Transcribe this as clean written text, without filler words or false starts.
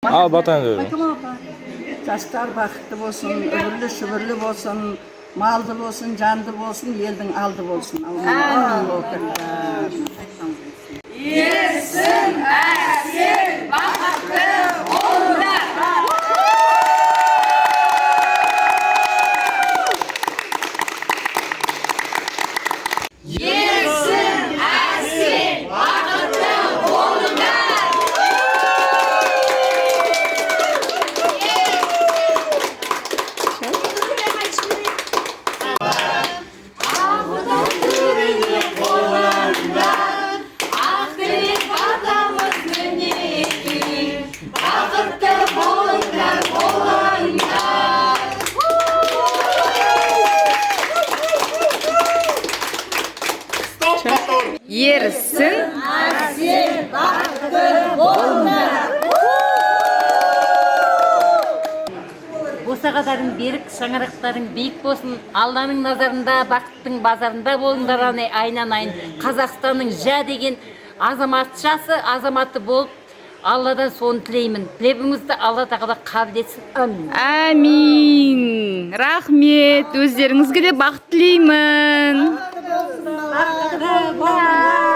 Ал, батаңды бер. Жастар бақытты болсын, үбірлі шүбірлі болсын, малды болсын, жанды болсын, елдің алды болсын. Аллаху акбар. Ерсін. Босағадарың берік, шаңырақтарың биік болсын. Алланың назарында, бақыттың базарында болыңдар. Айналайын, Қазақстанның жә деген азаматшасы, азаматы болып, Алладан соны тілеймін. Тілегіңізді Алла тағала қабыл етсін. Әмин. Әмин. Рахмет. Өздеріңізге де бақыт тілеймін. Бақытты болыңдар.